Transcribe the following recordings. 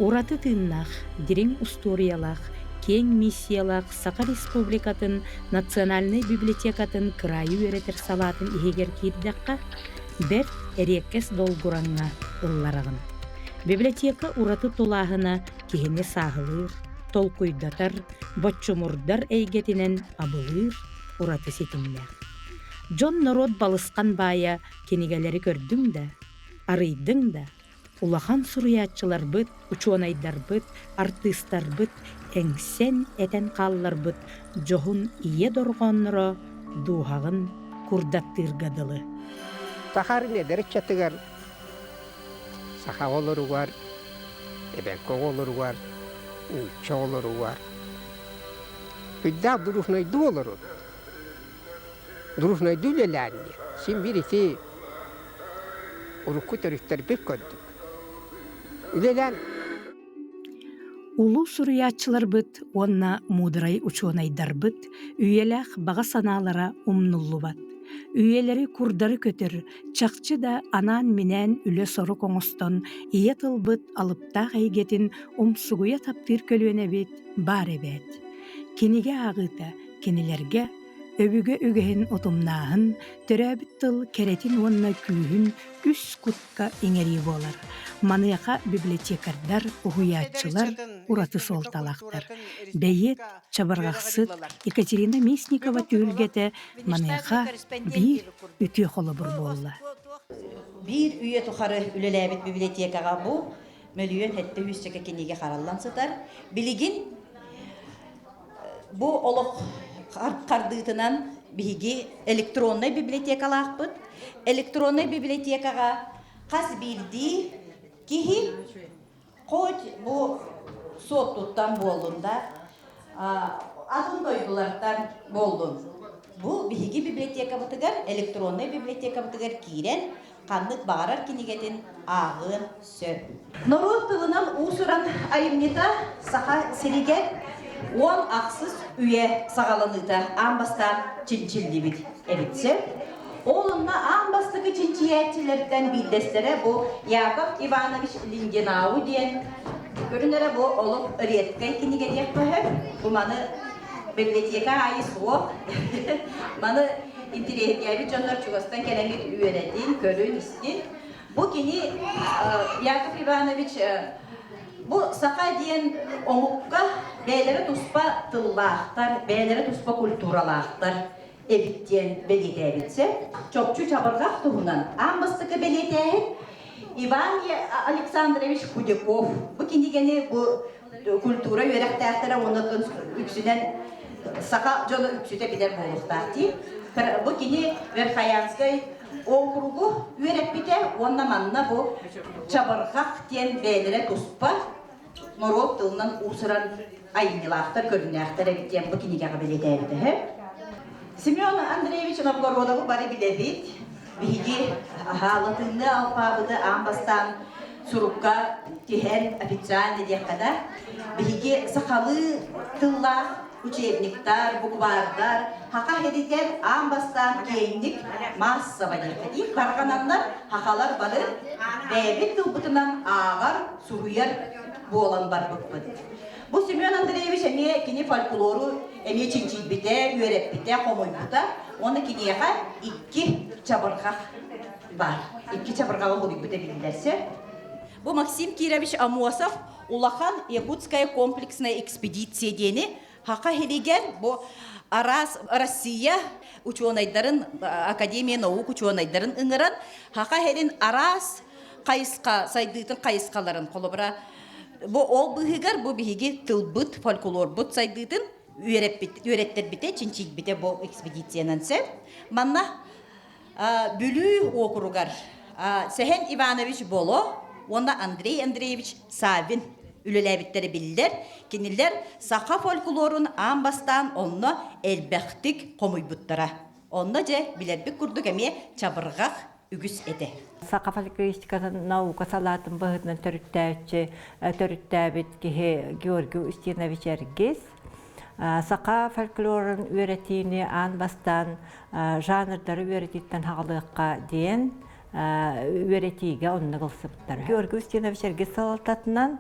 Ураты тыыннаах, дириҥ устуоруйалаах, киэҥ миссиялаах Саха Республикатын Национальнай библиотекатын кыраайы үөрэтэр салаатын иһигэр киирдэххэ, бэрт эриэккэс долгураҥҥа ыллараҕын. Библиотека ураты тулааһына киһини сааһылыыр, толкуйдатар, боччумурдар эйгэтинэн абылыыр ураты ситимнээх. Дьон-норуот балысхан баайа кинигэлэри көрдүҥ да, арыйдыҥ да, улахан суруйааччыларбыт, учуонайдарбыт, артыыстарбыт эҥсэн этэн хаалларбыт дьоһун ийэ дорҕоонноро дууһаҕын курдаттыырга дылы. Сахарын эдэр ыччатыгар саха оҕолоругар, эбэҥки оҕолоругар, нуучча оҕолоругар үрдээх дружнайдыы олорун, дружнайдыы үлэлээн диэн син биир ити урукку төрүттэрбит көрдүк. Үлэлээн Улуу суруйааччыларбыт уонна муударай учуонайдарбыт үйэлээх баҕа санаалара умнуллубат. Үйэлэри курдары көтөр, чахчы да анаан-минээн үлэ-сорук оҥостон ийэ тылбыт алыптаах эйгэтин умсугуйа таптыыр көлүөнэбит баар эбээт. Кинигэ ааҕыыта кинилэргэ өбүгэ үгэһин утумнааһын, төрөөбүт тыл кэрэтин уонна күүһүн үс кутка иҥэрии буолар. Маныаха библиотекардар, уһуйааччылар ураты суолталаахтар. Бэйиэт, чабырҕахсыт Екатерина Местникова түһүлгэтэ маныаха биир үтүө холобур буолла. Биир үйэ тухары үлэлээбит библиотекаҕа бу мөлүйүөн сэттэ сүүсчэкэ кинигэ хараллан сытар. Билигин бу олох хардыытынан биһиги электроннай библиотекалаахпыт. Электроннай библиотекаҕа хас биирдии киһи хоть бу Суоттуттан буоллун да, атын дойдулартан буоллун, бу биһиги библиотекабытыгар, электроннай библиотекабытыгар киирэн ханнык баҕарар кинигэтин ааҕыан сөп. Норуот тылынан уус-уран айымньыта Саха сиригэр уон ахсыс үйэ саҕаланыыта аан бастаан чинчиллибит эбит сөп. Ол онно аан бастакы чинчийээччилэртэн биирдэстэрэ бу Яков Иванович Линденау диэн көрүн эрэ бу олох редкэй кинигэ диэххэ сөп. Бу маны библиотека аайы суох. Маны интириэһиргээбит дьоннор чугастан кэлэҥҥит үөрэтин, көрүн, истин. Бу кини Яков Иванович бу саха диэн омукка бэйэлэрэ туспа тыллаахтар, бэйэлэрэ туспа культуралаахтар эбит диэн бэлиэтээбитсэ. Чопчу чабырҕах туһунан аан бастакы бэлиэтээһин Иван Александрович Худяков бу кинигэни бу культура үөрэхтээхтэрэ уонна үксүнэн саха дьоно үксүтэ билэр буолуохтаах дии. Бу кини Верхоянскай округу үөрэппитэ уонна манна бу чабырҕах диэн бэйэлэрэ туспа норуот тылынан уусуран айымньылаахтар, көрүҥнээхтэр эбит диэн бу кинигэҕэ бэлиэтээбитэ. Семен Андреевич Новгородову бары билэбит. Биһиги латыынныы алпаабыты аан бастаан сурукка тиһэн официально диэххэ да, биһиги сахалыы тыллаах учебниктар, буквардар хаха иһитигэр аан бастаан киэҥник маассаба диэххэ дии тарҕананнар хахалар бары бэйэбит тылбытынан ааҕар, суруйар буолан барбыппыт. Бу Семен Андреевич эмиэ кини фольклору эмиэ чинчийбитэ, үөрэппитэ, хомуйбута. Уонна киниэхэ икки чабырҕах баар. Икки чабырҕаҕы хомуйбута биллэрсэ. Бу Максим Кирович Амосов улахан Якутская комплексная экспедиция диэни Хаха иһигэр бу араас Россия учуонайдарын, Академия наук учуонайдарын ыҥыран, Хаха иһин араас хайысха, сайдыытын хайысхаларын, холобура, бу ол быыһыгар бу биһиги тылбыт, фольклорбут сайдыытын үөрэппит, үөрэттэрбитэ, чинчийбитэ бу экспедициянан сөп. Манна Бүлүү уокуругар Сэһэн Иванович Боло уонна Андрей Андреевич Саввин үлэлээбиттэрэ биллэр. Кинилэр саха фольклорун аан бастаан онно элбэхтик хомуйбуттара. Онно дьэ билэрбит курдук эмиэ чабырҕах үгүс этэ. Саха фольклористикатын наука салаатын быһыытынан төрүттээччи, төрүттээбит киһи Георгий Устинович Эргис. Саха фольклорун үөрэтиини аан бастаан жанрдары үөрэтииттэн хаҕалыахха диэн үөрэтиигэ оннук ылсыбыттар. Георгий Устинович Эргис салалтатынан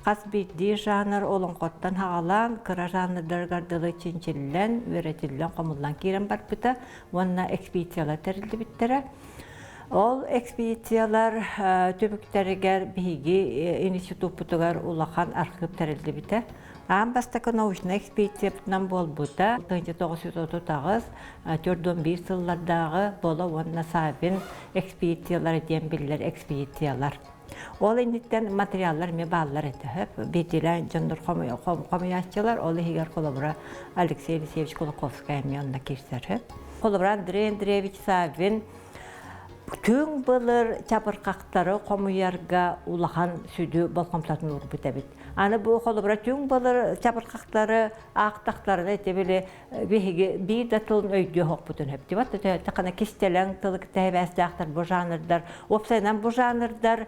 Хас биирдии жанр олоҥхоттон саҕалаан кыра жанрдарыгар дылы чинчиллэн, үөрэтиллэн, хомуллан киирэн барбыта уонна экспедициялар тэриллибиттэрэ. Ол экспедициялар түмүктэригэр биһиги институппутугар улахан архыып тэриллибитэ. Аан бастакы научнай экспедициябытынан буолбута 1938 41 сыллардааҕы Боло уонна Саввин экспедициялара диэн биллэр экспедициялар. Ол инниттэн материаллар эмиэ бааллар этэ. Биирдиилээн дьоннор хомуйааччылар, ол иһигэр холобура Алексей Алексеевич Кулаковскай эмиэ онно киирсэр. Холобура Андрей Андреевич Саввин түҥ былыр чабырҕахтары хомуйарга улахан сүдү болҕомтотун уурбут эбит. Аны бу холобура түҥ былыр чабырҕахтары аахтахтарына ити били биһиги биир да тылын өйдүө оһохпутун сөптүбэт төһөттөххүнэ кистэлэҥ тылы тэһэбээстээхтэр бу жанрдар уопсайынан бу жанрдар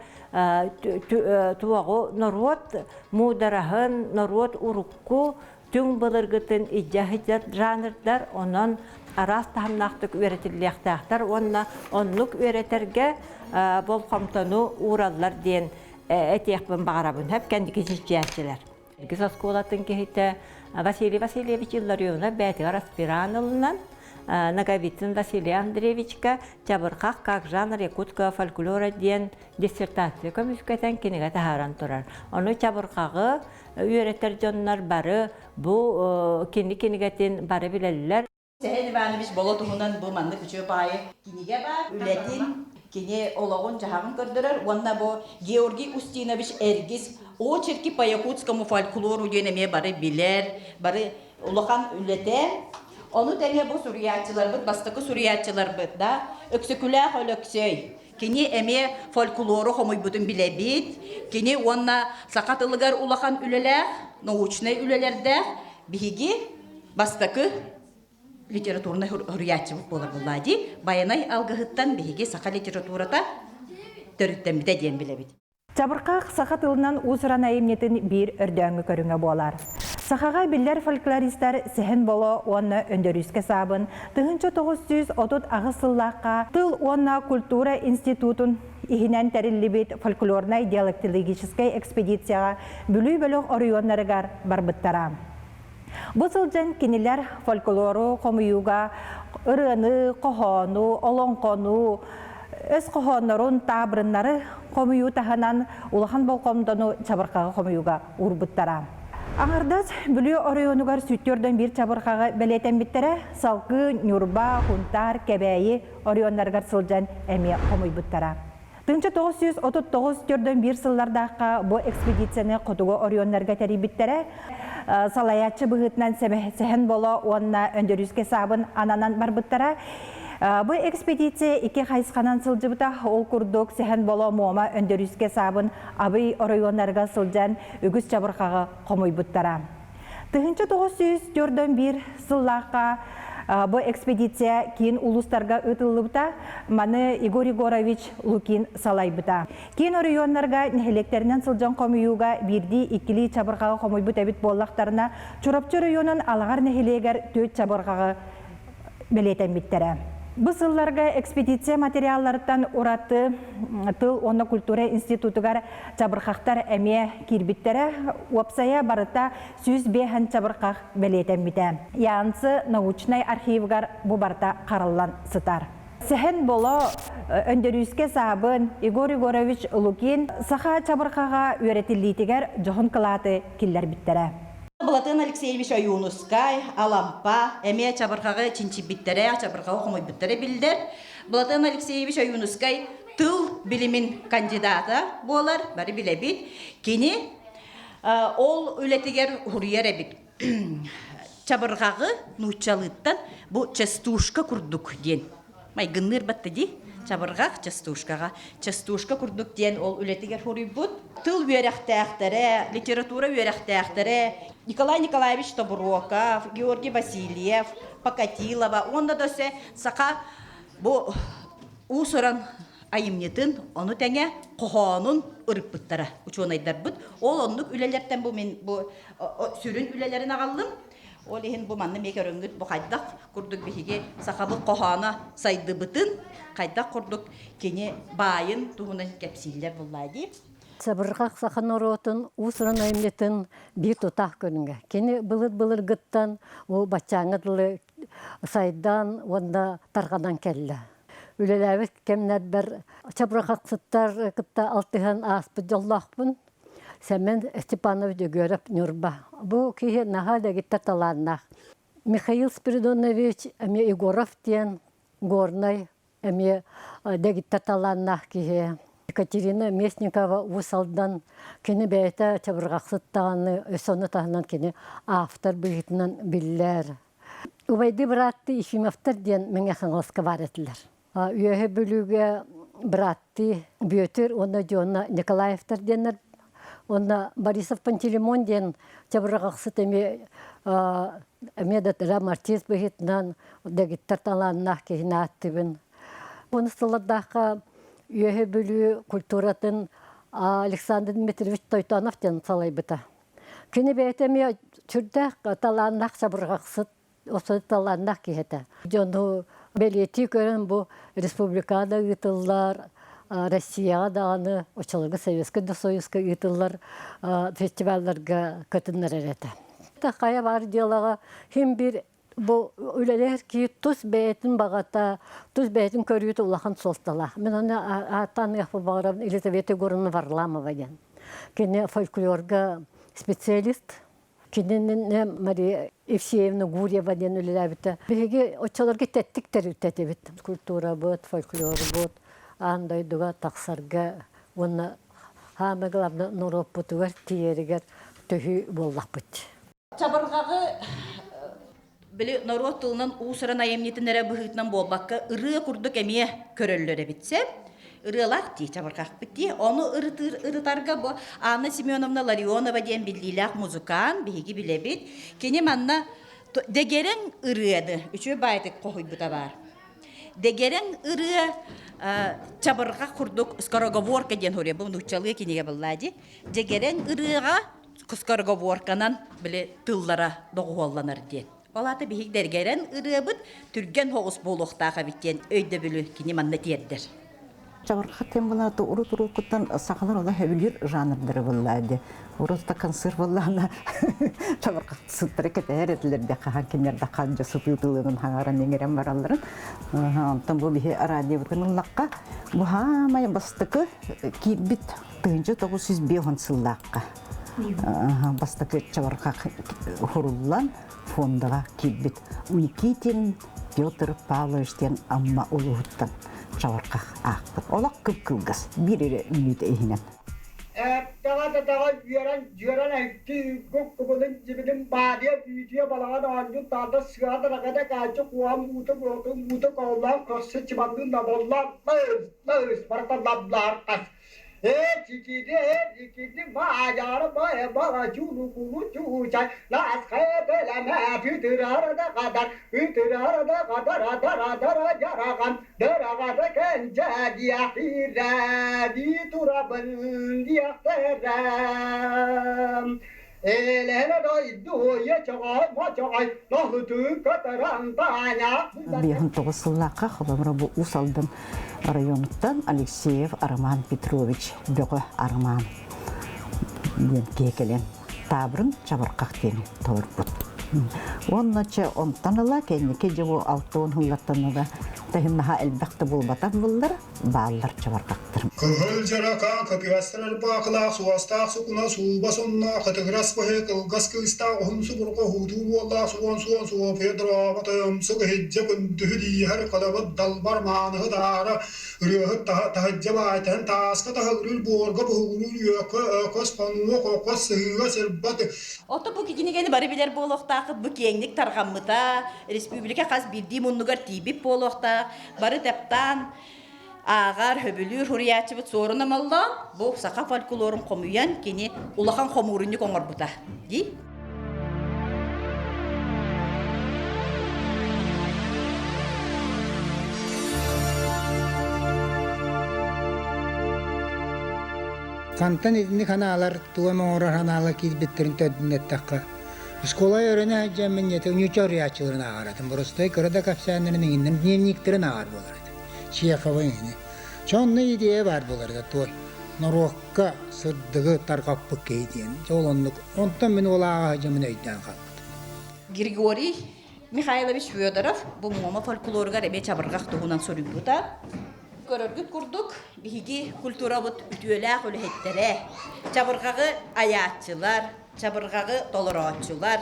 туоҕу норуот муудараһын норуот урукку түҥ былыргытын илдьэ сылдьар жанрдар онон араас таһымнаахтык үөрэтиллиэхтээхтэр уонна оннук үөрэтэргэ болҕомтону уураллар диэн этиэхпин баҕарабын сөп кэнники чинчийээччилэр Эргис оскуолатын киһитэ Василий Васильевич Илларионов бэйэтигэр аспирант ылынан Ноговицын Василий Андреевичка «Чабырҕах как жанр якутского фольклора» диэн диссертация көмүскэтэн кинигэ таһааран турар. Ону чабырҕаҕы үөрэтэр дьоннор бары бу кини кинигэтин бары билэллэр. Сэһэн Иванович Боло туһунан бу маннык үчүгэй баайы кинигэ баар. Үлэтин, кини олоҕун-дьаһаҕын көрдөрөр уонна бу Георгий Устинович Эргис «Очерки по якутскому фольклору» диэн эмиэ бары билэр, бары улахан үлэтэ. Ону тэҥэ бу суруйааччыларбыт, бастакы суруйааччыларбыт да Өксөкүлээх Өлөксөй. Кини эмиэ фольклору хомуйбутун билэбит. Кини уонна саха тылыгар улахан үлэлээх, научнай үлэлэрдээх биһиги бастакы литературнай суруйааччыбыт буолар буоллаа дии. Байанай алгыһыттан биһиги саха литературата төрүттэммитэ диэн билэбит. Чабырҕах саха тылынан уус-уран айымньытын биир өрдөөҥҥү көрүҥэ буолар. Сахаҕа биллэр фольклористар Сэһэн Боло уонна Өндөрүүскэ Саабын 1938 сыллаахха Тыл уонна культура институтун иһинэн тэриллибит фольклорнай диалектологическай экспедицияҕа Бүлүү бөлөх оройуоннарыгар барбыттара. Бу сылдьан кинилэр фольклору хомуйууга ырыаны, хоһоону, олоҥхону, өс хоһооннорун, таабырыннары хомуйуу таһынан улахан болҕомтону чабырҕаҕы хомуйууга уурбуттара. Аҥардас Бүлүү оройуонугар сүттүөрдөн биир чабырҕаҕы бэлиэтэммиттэрэ, салгыы Ньурба, Хунтаар, Кэбээйи оройуоннарыгар сылдьан эмиэ хомуйбуттара. 1939 төрдөн биир сыллардаахха бу экспедицияны хотугу оройуоннарга тэрийбиттэрэ. Салайааччы быһыытынан Сэһэн Боло уонна Өндөрүүскэ Саабын ананан барбыттара. Бу экспедиция икки хайысханан сылдьыбыта. Ол курдук Сэһэн Боло Муома Өндөрүүскэ Саабын Абый оройуоннарыгар сылдьан үгүс чабырҕаҕы хомуйбуттара. 1941 сыллаахха бу экспедиция киин улуустарга ыытыллыбыта. Маны Егор Егорович Лукин салайбыта. Киин оройуоннарга нэһилиэктэринэн сылдьан хомуйууга биирдии-иккилии чабырҕаҕы хомуйбут эбит буоллахтарына, Чурапчы оройуонун Алаҕар нэһилиэгэр түөрт чабырҕаҕы бэлиэтэммиттэрэ. Бу сылларга экспедиция материалларыттан ураты тыл уонна культура институтугар чабырҕахтар эмиэ киирбиттэрэ. Уопсайа барыта 105 чабырҕах бэлиэтэммитэ. Янцы научнай архивыгар бу барыта хараллан сытар. Сэһэн Боло Өндөрүүскэ Саабын Егор Егорович Лукин саха чабырҕаҕа үөрэтиллиитигэр дьоһун кылааты киллэрбиттэрэ. Былатыан Алексеевич Ойуунускай, Алампа эмиэ чабырҕаҕы чинчийбиттэрэ, чабырҕаҕы хомуйбуттара биллэр. Былатыан Алексеевич Ойуунускай тыл билимин кандидата буолар, бары билэбит. Кини ол үлэтигэр уһуруйар эбит. Чабырҕаҕы нууччалыыттан бу частушка курдук диэн майгынныыр батта дии чабырҕах частушкаҕа частушка курдук диэн ол үлэтигэр суруйбут тыл үөрэхтээхтэрэ литература үөрэхтээхтэрэ Николай Николаевич Тобуроков Георгий Васильев Покатилова уонна да өссө саха бу уус-уран айымньытын ону тэҥэ хоһоонун ырыппыттара учуонайдарбыт ол оннук үлэлэртэн бу мин бу сүрүн үлэлэрин аҕаллым Ол иһин бу манна эмиэ көрөҥҥүт бу хайдах курдук биһиги сахабыт хоһооно сайдыбытын, хайдах курдук кини баайын туһунан кэпсииллэр буллаа дии. Чабырҕах саха норуотун уус-уран айымньытын биир тутаах көрүҥэ. Кини былыр-былыргыттан бу баччааҥҥа дылы сайдан уонна тарҕанан кэллэ. Үлэлээбит кэмнэрбэр чабырҕахсыттар кытта алтыһан ааспыт дьоллоохпун. Сэмэн Степанович Дьөгүөрэп Ньурба. Бу киһи наһаа дэгиттэр талааннаах. Михаил Спиридонович эмиэ Егоров диэн Горнай эмиэ дэгиттэр талааннаах киһи. Екатерина Местникова Уус Алдан кини бэйэтэ чабырҕахсыт даҕаны өссө ону таһынан кини автор быһыытынан биллэр. Убайды бырааттыы Ефимовтар диэн Мэҥэ Хаҥаласка баар этилэр. Үөһэ Бүлүүгэ бырааттыы Бүөтүр уонна Дьуона Николаевтар диэннэр уонна Борисов Пантелеймон диэн чабырҕахсыт эмиэ эмиэ да драм артист быһыытынан дэгиттэр талааннаах киһини ааттыыбын. Уонус сыллардаахха Үөһэ Бүлүү культуратын Александр Дмитриевич Тойтонов диэн салайбыта. Кини бэйэтэ эмиэ сүрдээх талааннаах чабырҕахсыт, талааннаах киһи этэ. Дьону бэлиэтии көрөн бу республикаҕа да ыытыллар, Россияҕа даҕаны, оччолорго Советскай да Союзка ыытыллар фестивалларга кытыннарар этэ. Хайа баар дьыалаҕа син биир бу үлэлэһэр киһи тус бэйэтин баҕата, тус бэйэтин көрүүтэ улахан суолталаах. Мин ону ааттаан баҕарабын Елизавета Егоровна Варламова диэн. Кини фольклорга специалист. Кинини Мария Евсеевна Гурьева диэн үлэлээбитэ. Биһиги оччолорго тэттик тэрилтэтибит. Культурабыт, фольклорбут аан дойдуга тахсарга уонна самое главное норуоппутугар тиийэригэр төһүү буоллахпыт. Чабырҕаҕы били норуот тылынан уус-уран айымньытын эрэ быһыытынан буолбакка ырыа курдук эмиэ көрөллөр эбит сөп. Ырыалаах дии чабырҕахпыт дии. Ону ырытыыр ырытарга бу Анна Семеновна Ларионова диэн биллиилээх музыкант биһиги билэбит. Кини манна дэгерэҥ ырыаны үчүгэй баайытык хоһуйбута баар. Дэгерэҥ ырыа чабырҕах курдук скороговорка диэн хоруйа бу нууччалыы кинигэ буллаа дии. Дэгерэҥ ырыаҕа скороговорканан били тыллара доҕуһуолланар диэн. Ол аата биһиги дэргэрэн ырыабыт түргэн соҕус буолуохтаах эбит диэн өйдөбүлү кини манна тиэрдэр. Чабырҕах диэн булааты урут уруккуттан сахалар ола сөбүлүүр жанрдары буллаа ди. Урут да концерт буллаана чабырҕах сыттары кэтэһэр этилэр де хаһан кинилэр да ханжа сытыы тылынан хаҥаран иҥэрэн баралларын. Онтон бу биһи радиобытын ыллахха бу хаамай бастакы киирбит 1905 сыллаахха бастакы чабырҕах хуруллан фондаҕа киирбит Никитин Петр Павлович диэн Амма улууһуттан чабырҕах аахпыт. Олох кып-кылгас, биир эрэ мүнүүтэ иһинэн. Эптэҕэ тэтэҕэ үөрэн дьүөрэн эһикки гук кубулун дьибилин баадыйа бүүтүйэ балаҕан оонньуу таалда сыа дарагада кааччы куоһам уута буотун уута кооллоон көрсө чыбанныын наболлоон лыс лыс барыта лаблаар тас Биэһин тоҕус сыллаахха холобура бу Уус Алдан районуттан Алексеев Роман Петрович Бөҕө Роман диэн киһи кэлэн таабырын чабырҕах диэни толорбут. Уонна чэ онтон ыла кэнники дьэ бу 60 сыллартан ыла таһым наһаа элбэх да буолбатах буллар бааллар чабырҕахтар. Кыһыл дьарака кытыастар ырбаахылаах суостаах сукуна сууба сонноох кытыгырас быһыы кылгас кыыстаах уһун субурҕу уһуутуу уоллаах суон суон Суопуйа дорообо тойомсук иһирдьэ күндүһү дииһэр кылабыт далбар мааныһы таара ырыаһыт таһырдьа баайтаһын тааска таһыгырыыр буорга буһугуруур үөкө өкөс хонуок окос сыһыыга сырбат Ото бу кинигэни бары билэр буолуохтаахыт, бу киэҥник тарҕаммыта, республика хас биирдии муннугар тиийбит буолуохтаах, бары таптаан ааҕар, хөбүлүүр суруйааччыбыт Суорун Омоллоон бу саха фольклорун хомуйан кини улахан хомуурунньук оҥорбута дии. Хантан итинник ханаалар, тугу эмэ оҥорор ханаалар киирбиттэрин төрдүн эттэххэ, оскуола үөрэнэ сылдьаммын ньиэтэ ньуучча уруйааччыларын ааҕар этим. Боростуой кыра да кэпсээннэрин иҥиннэрин дневниктэрин ааҕар буолар этим. Чехова иҥини. Чэ онно идея баар буолар да туой. норуокка сырдыгы тарҕаппыт киһи диэн. Дьэ ол оннук. Онтон мин ол ааҕа сылдьаммын өйдөөн хаалбытым. Григорий Михайлович Федоров бу Муома фольклоругар эмиэ чабырҕах туһунан суруйбута. Көрөргүт курдук, биһиги культурабыт үтүөлээх үлэһиттэрэ, чабырҕаҕы айааччылар, чабырҕаҕы толорооччулар.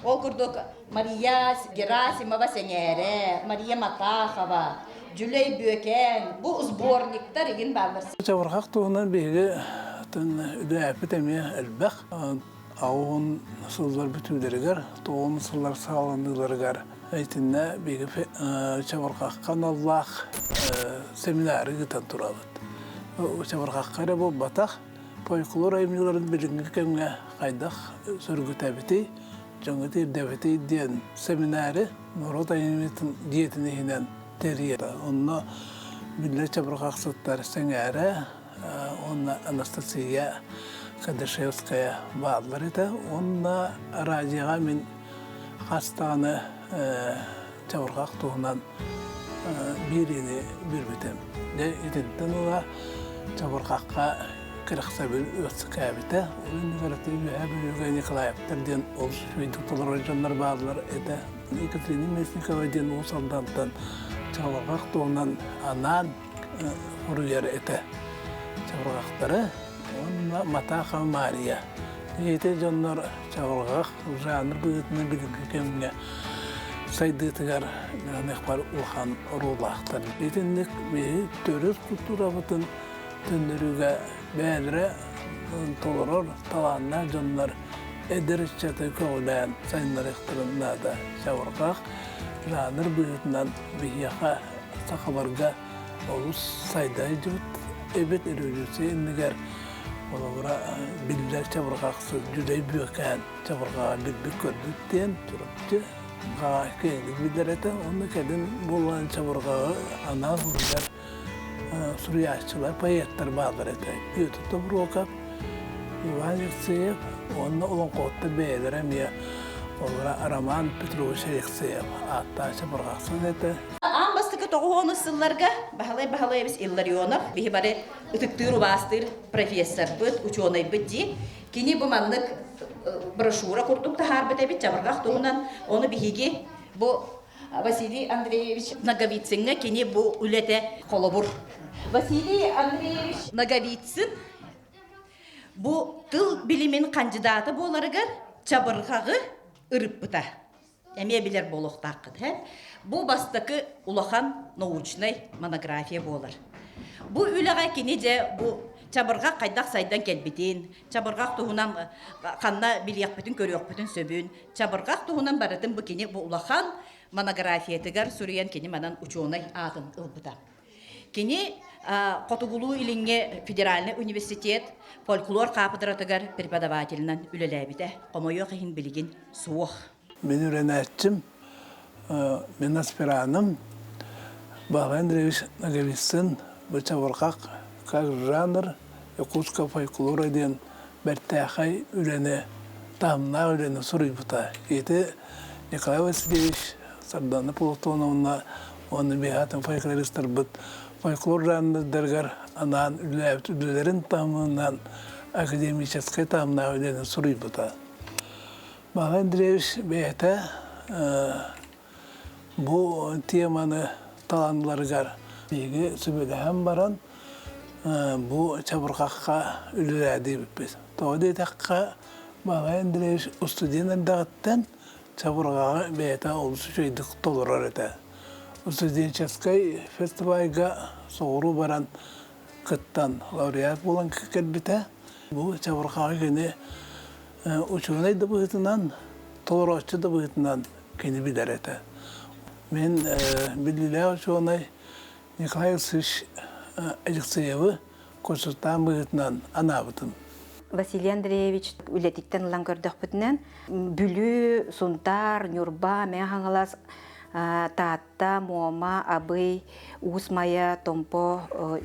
Ол курдук Мария Герасимова Сэҥээрэ, Мария Матахова, Дьүлэй Бүөкээн бу сборниктар игин бааллар. Чабырҕах туһунан биһиги үлэлээппит эмиэ элбэх. Аҕыс сыллар бүтүүлэригэр, тоҕус сыллар саҕаланыыларыгар итиннэ биһиги чабырҕахха аналлаах семинары ыытан турабыт. Чабырҕахха эрэ буолбатах, фольклор айымньыларын билиҥҥи кэмҥэ хайдах сөргүтэбитий, дьоҥҥо тиэрдэбитий диэн семинары норуот айымньытын дьиэтин иһинэн тэрийэр. Онно биллэр чабырҕахсыттар сэҥээрэ уонна Анастасия Кадашевская бааллар этэ. Уонна радиоҕа мин хас даҕаны чабырҕах туһунан биэриини биэрбитим. Дьэ итинтэн ыла чабырҕахха кэрэхсэбил үөскээбитэ. Ол иннигэр Үөһээ Бүлүүгэ Николаевтар диэн олус үчүгэйдик толорор дьоннор бааллар этэ. Екатерина Местникова диэн Уус Алдантан чабырҕах туһунан анаан суруйар этэ. Чабырҕахтары уонна Матахова Мария. Ити дьоннор чабырҕах жанр быһыытынан билиҥҥи кэмҥэ сайдыытыгар бар улахан оруоллаахтар. Итинник биһи төрүт культурабытын төннөрүүгэ бэйэлэрэ толорор талааннаах дьоннор эдэр ыччаты көҕүлээн сайыннарыахтарын наада. Чабырҕах жанр быһыытынан биһиэхэ сахаларга олус сайда сылдьыбыт эбит революция иннигэр холобура биллэр чабырҕахсыт Дьүлэй Бүөкээн чабырҕаҕа билбит көрбүт диэн Чурапчы киэҥник биллэр этэ уонна кэлин буолан чабырҕаҕы анаан суруйар суруйааччылар поэттар бааллар этэ Петр Тобуруокап Иван Алексеев уонна олоҥхоһуттар бэйэлэрэ эмиэ холобура Роман Петрович Алексеев ааттаах чабырҕахсыт этэ Аан бастакы тоҕус сылларга Баһылай Баһылаевич Илларионов биһи бары ытыктыыр-убаастыыр профессорбыт, учуонайбыт дии. Кини бу маннык брошюра курдук таһаарбыт эбит чабырҕах туһунан. Ону биһиги бу Василий Андреевич Ноговицыҥҥа кини бу үлэтэ холобур. Василий Андреевич Ноговицын бу тыл билимин хандьыдаата буоларыгар чабырҕаҕы ырыппыта. Эмиэ билэр буолуохтааххыт, һэ? Бу бастакы улахан научнай монография буолар. Бу үлэҕэ кини дьэ бу чабырҕах хайдах сайдан кэлбитин, чабырҕах туһунан ханна билиэхпитин, көрүөхпүтүн сөбүн, чабырҕах туһунан барытын бу кини бу улахан монографиятыгар суруйан кини манан учуонай аатын ылбыта. Кини Хотугулуу-Илиҥҥи федеральнай университет фольклор хаапыдыратыгар преподавателинэн үлэлээбитэ. Хомойуох иһин билигин суох. Мин үөрэнээччим, мин аспираным Баһылай Андреевич Ноговицын бу чабырҕах как жанр якутского фольклора диэн бэртээхэй үлэни, таһымнаах үлэни суруйбута. Ити Николай Васильевич Сардана Платоновна уонна биһиги фольклористарбыт фольклор жанрдарыгар анаан үлэлээбит үлэлэрин таһымынан академическай таһымнаах үлэни суруйбута. Баһылай Андреевич бэйэтэ бу теманы талааннарыгар биһиги сүбэлэһэн баран бу чабырҕахха үлэлээдибиппит. Тоҕо диэтэххэ, Баһылай Андреевич устудьуон эрдэҕиттэн чабырҕаҕы бэйэтэ олус үчүгэйдик толорор этэ. Студенческай фестивальга соҕуруу баран кыттан лауреат буолан кэлбитэ. Бу чабырҕаҕы кини учуонай да быһыытынан, толорооччу да быһыытынан кини билэр этэ. Мин биллиилээх учуонай Николай Алексеевич Алексеевы консультант быһыытынан анаабытым. Василий Андреевич үлэтиттэн ылан көрдөхпүтүнэн Бүлүү, Сунтаар, Ньурба, Мэҥэ Хаҥалас, Таатта, Муома, Абый, Уус Майа, Томпо,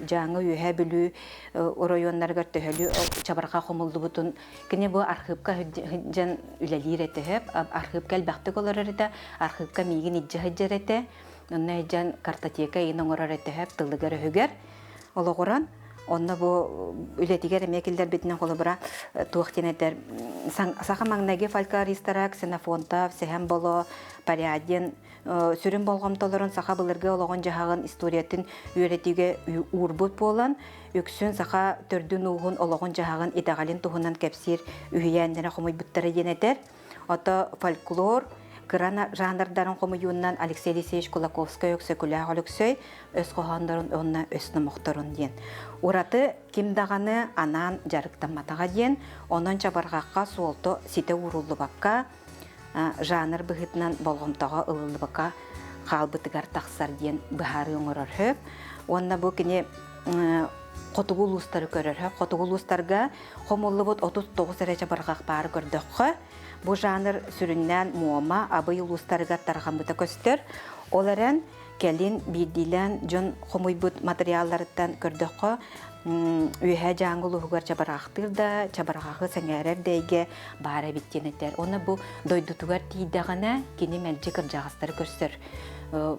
Дьааҥы, Үөһээ Бүлүү оройуоннарыгар төһөлүү чабырҕа хомуллубутун кини бу архыыпка сылдьан үлэлиир этэ сөп. Архыыпка элбэхтик олорор этэ, архыыпка миигин илдьэ сылдьар этэ. Онно сылдьан картотека иин оҥорор этэ сөп тылыгар-өһүгэр олоҕуран. Онно бу үлэтигэр эмиэ киллэрбитинэн холобура туох диэн этэр саха маҥнайгы фольклористара Ксенофонтов, Сэһэн Боло, Порядин сүрүн болҕомтолорун саха былыргы олоҕун-дьаһаҕын историятын үөрэтиигэ уурбут буолан, үксүн саха төрдүн-ууһун олоҕун-дьаһаҕын итэҕэлин туһунан кэпсиир үһүйээннэрэ хомуйбуттара диэн этэр. Ото фольклор кыра жанрдарын хомуйуунан Алексей Алексеевич Кулаковскай Өксөкүлээх Өлөксөй өс хоһооннорун уонна өс номохторун диэн. Ураты ким даҕаны анаан дьарыктамматаҕа диэн, онон чабырҕахха суолта ситэ ууруллубакка, жанр быһыытынан болҕомтоҕо ылыллыбакка хаалбытыгар тахсар диэн быһаарыы оҥорор сөп. Уонна бу кини хотугу улуустары көрөр. Хотугу улуустарга хомуллубут 39 эрэ чабырҕах баары көрдөххө, бу жанр сүрүннээн Муома, Абый улуустарыгар тарҕаммыта көстөр. Ол эрэн, кэлин биирдиилээн дьон хомуйбут матырыйаалларыттан көрдөххө, Үөһээ Дьааҥы улууһугар чабырҕахтыыр да, чабырҕаҕы сэҥээрэр да эйгэ баар эбит диэн этэр. Уонна бу дойдутугар тиийдэҕинэ, кини мэлдьи кырдьаҕастары көрсөр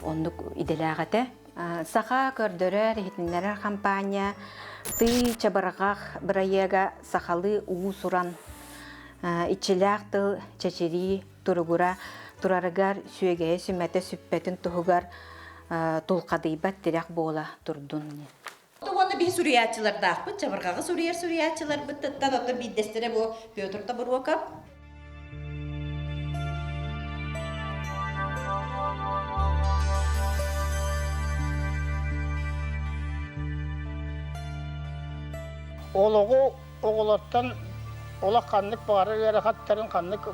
оннук идэлээх этэ. Саха көрдөрөр, иһитиннэрэр хампаанньа Тыы чабырҕах бырайыага сахалыы уус-уран иччилээх тыл чэчирии туругура турарыгар сүөгэйэ сүмэтэ сүппэтин туһугар тулхадыйбат тирэх буола турдун. Уонна биһи суруйааччылардаахпыт, чабырҕаҕы суруйар суруйааччыларбыттан оттон биирдэстэрэ бу Петр Тобуруокап. Олоҕу оҕолортон олох ханнык баҕарар ыарахаттарын, ханнык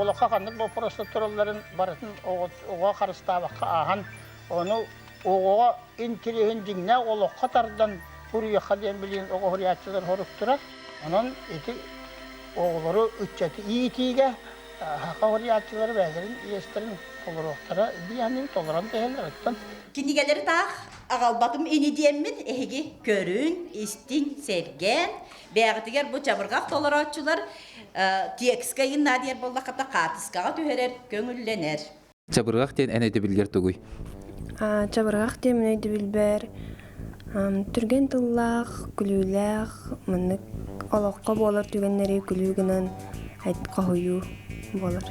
олоххо ханнык боппуруостар туралларын барытын оҕо харыстаабакка ааһан, ону оҕоҕо интириэһин дьиҥнээх олоххо тардан суруйуохха диэн билигин оҕо суруйааччылар соруктара. Онон ити оҕолору ыччаты иитиигэ саха суруйааччылара бэйэлэрин иэстэрин толоруохтара диэни толорон тэһэллэр. Оттон Кинигэлэри таах аҕалбатым ини диэммин эһиги көрүҥ, истиҥ, сэргээн, бэйэҕитигэр бу чабырҕах толорооччулар текскэ инна диэр буоллаххата хаартыскаҕа түһэрэр көҥүллэнэр. Чабырҕах диэн эн өйдөбүлгэр тугуй? Чабырҕах диэн мин өйдөбүлбэр түргэн тыллаах, күлүүлээх, маннык олоххо буолар түгэннэри күлүү гынан хоһуйуу буолар.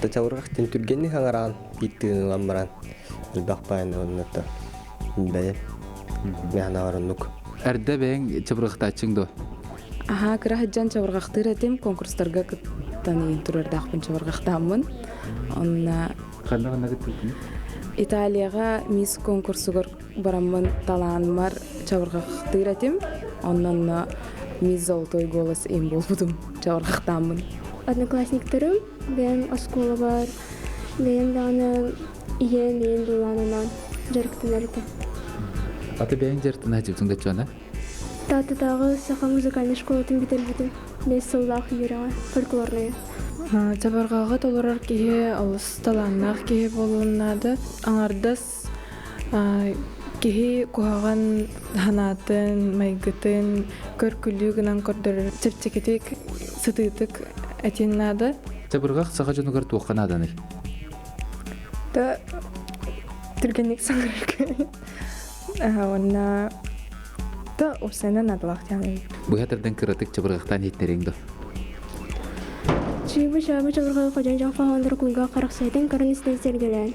Чабырҕах диэн түргэнник аҥараан биир тыын ылан баран элбэх баайын оннута бэйэм мэхэнэҕэр оннук. Эрдэ бэйэҥ чабырҕахтааччыҥ дуо? Аһаа, кыра сылдьан чабырҕахтыыр этим, конкурстарга кыттан иһин турардаахпын чабырҕахтааммын. Онно Ханна ханна кыттыбытын? Италияҕа мисс конкурсугар бараммын талаанмар чабырҕахтыыр этим. Онно онно мисс золотой голос им буолбутум чабырҕахтааммын. Одноклассниктарым бэйэм оскуолабар, бэйэм даҕаны ийэм ийэм былаанынан дьарыктанар этим. Аты бэйэҥ дьарыктана сылдьыбытыҥ да чуона? Тааттатааҕы саха музыкальнай школатын бүтэрбитим. Бэс сыллаах үөрэҕэ, фольклорная. Чабырҕаҕы толорор киһи олус талааннаах киһи буолуон наада. Аҥардас киһи куһаҕан санаатын, майгытын көр-күлүү гынан көрдөрөр чэпчэкитик, сытыытык этиэн наада. Чабырҕах саха дьонугар туохха нааданый? Да түргэнник саҥарарга уонна да уопсайынан наадалаах диэн Быһа тардан кыратык чабырҕахтаан иһиттэриҥ дуо? Чыыбы-чаабы чабырҕаҕы ходьон дьох хоһооннор кулгаах харахсыйтан көрөн истэн сэргэлээн.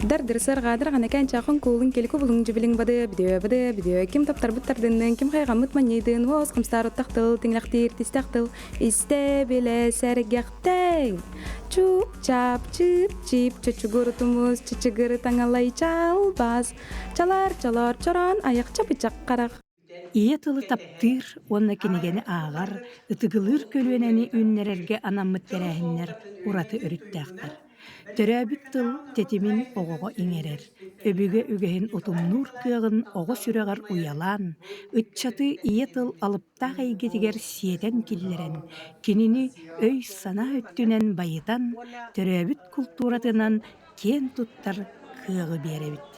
Дардыр сарҕаадыр ҕанакаан чахан куулун килику булуҥ дьүбүлүҥ бады бүдүө бады бүдүө ким таптарбыт тардыннын ким хайҕаммыт манньыйдын уос хамсаар оттах тыл тиҥилэхтиир тистэх тыл истэ билэ сэргэхтэҥ чуп-чап чип-чип чочугур тумус чычыгыр таҥалай чалбас чалар чолоор чороон айах чапычах харах Ийэ тылы таптыыр уонна кинигэни ааҕар, ытыгылыыр көлүөнэни үүннэрэргэ анаммыт тэрээһиннэр ураты өрүттээхтэр. Төрөөбүт тыл тэтимин оҕоҕо иҥэрэр, өбүгэ үгэһин утумнуур кыаҕын оҕо сүрэҕэр уйалаан, ыччаты ийэ тыл алыптаах эйгэтигэр сиэтэн киллэрэн, кинини өй-санаа өттүнэн байытан, төрөөбүт култууратынан киэн туттар кыаҕы биэрэбит.